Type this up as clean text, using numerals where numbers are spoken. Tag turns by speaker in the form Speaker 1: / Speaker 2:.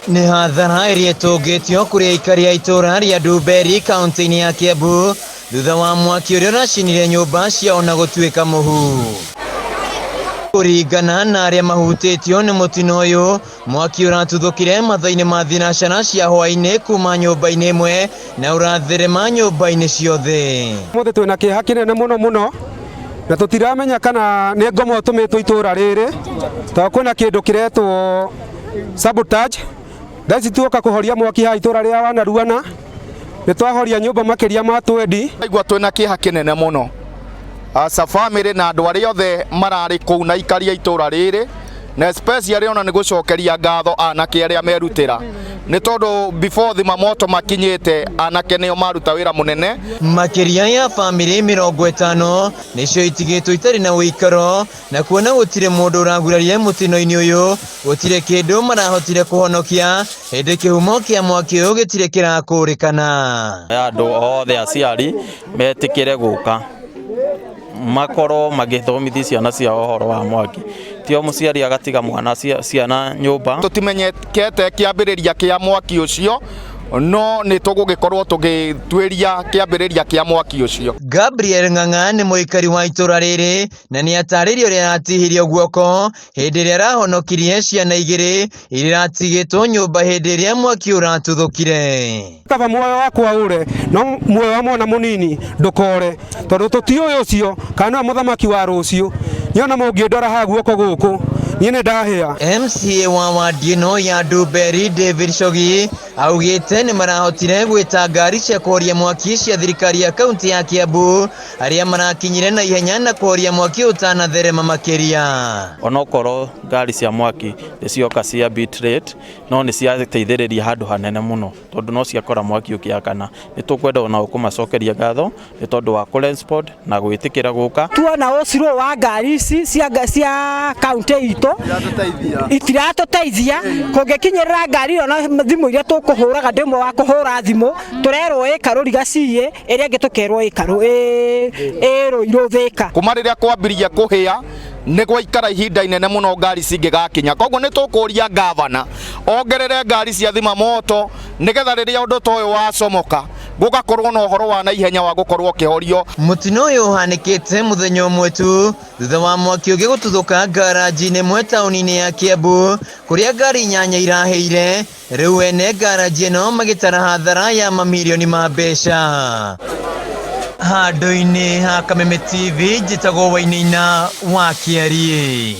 Speaker 1: Nĩ hathara ĩrĩa ĩtũngĩtio kũrĩ aikari a itũũra rĩa Ndumberi kaunti-inĩ ya Kiambu thutha wa mwaki ũrĩa ũracinire nyũmba ciao na gũtuĩka mũhu. Kũringana na arĩa mahutĩtio nĩ mũtino ũyũ, mwaki ũratuthũkire mathaa-inĩ ma thinacara cia hwaĩ-inĩ kuma nyũmba-inĩ ĩmwe na ũratherema nyũmba-inĩ ciothe.
Speaker 2: Mũthĩ twĩna kĩeha kĩnene mũno mũno na tũtiramenya kana nĩ ngomo tũmĩtwo itũra rĩrĩ tondũ kwĩna kĩndũ kĩretwo sabotage. Thaa ici tuoka kũhoria mwaki haha itũra rĩa Wanaruana nĩ twahoria nyũmba makĩria ma twendi.
Speaker 3: Aigua twĩna kĩeha kĩnene mũno asa family na andũ arĩa othe mararĩ kũu na aikari a itũra rĩrĩ na especially ona nĩ gũcokeria ngatho anake arĩa merutĩra nĩ tondũ before thima moto makinyĩte anake nĩo maruta wĩra mũnene.
Speaker 1: Makĩria ya bamĩrĩ 50 nĩcio itigĩtwo itarĩ na ũikaro na kuona gũtirĩ mũndũ ũragurarire mũtino-inĩ ũyũ gũtirĩ kĩndũ marahotire kũhonokia hĩndĩ kĩhumo kĩa mwaki ũyũ gĩtirĩ kĩrakũrĩkana.
Speaker 4: Andũ othe aciari metĩkĩre gũka makorwo magĩthomithia ciana ciao ũhoro wa mwaki, ti o mũciari agatiga mwana ciana nyũmba.
Speaker 3: Tũtimenyekete kĩambĩrĩria kĩa mwaki ũcio no nĩ tũgũgĩkorwo tũgĩtuĩria kĩambĩrĩria kĩa mwaki ũcio.
Speaker 1: Gabriel Ng'ang'a nĩ mũikari wa itũra rĩrĩ na nĩ atarĩirie ũrĩa aratihirio guoko hĩndĩ ĩrĩa arahonokirie ciana igĩrĩ iria iratigĩtwo nyũmba hĩndĩ ĩrĩa mwaki ũratuthũkire.
Speaker 2: Kaba muoyo wakwa ũre no muoyo wa mwana mũnini ndũkore tondũ tũtiũĩ ũcio kana nĩwe mũthamaki wa rũciũ. Niĩ ona mũngĩndora haha guoko gũkũ niĩ nĩ ndahĩa.
Speaker 1: MCA wa wadi ĩno ya Ndumberi David Chogi augĩte nĩ marahotire gwĩta ngari cia kũhoria mwaki cia thirikari ya kaunti ya Kiambu arĩa marakinyire na ihenya na kũhoria mwaki ũtanatherema makĩria.
Speaker 4: Onokorwo ngari cia mwaki nĩ cioka cia bit rate no nĩ ciateithĩrĩria handũ hanene mũno tondũ no ciakora mwaki ũkĩakana. Nĩ tũkwenda ona kũmacokeria ngatho nĩ tondũ wa kũrespond na gwĩtĩkĩra gũka.
Speaker 5: Tuona ũcirũ wa ngari ici cia kaunti itũ itiratũteithia kũngĩkinyĩrĩra ngari ĩyo na thimũ iria tũkũhũraga ndĩmwe wa kũhũra thimũ tũrerwo ĩ Karũriga CA ĩrĩa ĩngĩ tũkerwo ĩ Rũirũ Thĩka.
Speaker 3: Kuma rĩrĩa kwambirie kũhĩa nĩ gwaikara ihinda inene mũno ngari cingĩgakinya, koguo nĩ tũkũria gavana ongerere ngari cia thima moto nĩgetha rĩrĩa ũndũ ta ũyũ wacomoka gũgakorwo na ũhoro wa naihenya wa gũkorwo ũkĩhorio.
Speaker 1: Mũtino ũyũ ũhanĩkĩte mũthenya ũmwe tu thutha wa mwaki ũngĩ gũtuthũka ngaranji-inĩ ĩmwe taũni-inĩ ya Kiambu kũrĩa ngari 8 irahĩire. Rĩu ene ngaranji ĩno magĩtara hathara ya mamirioni ma mbeca. Handũ-inĩ ha Kameme TV njĩtagwo Wainaina wa Kĩariĩ.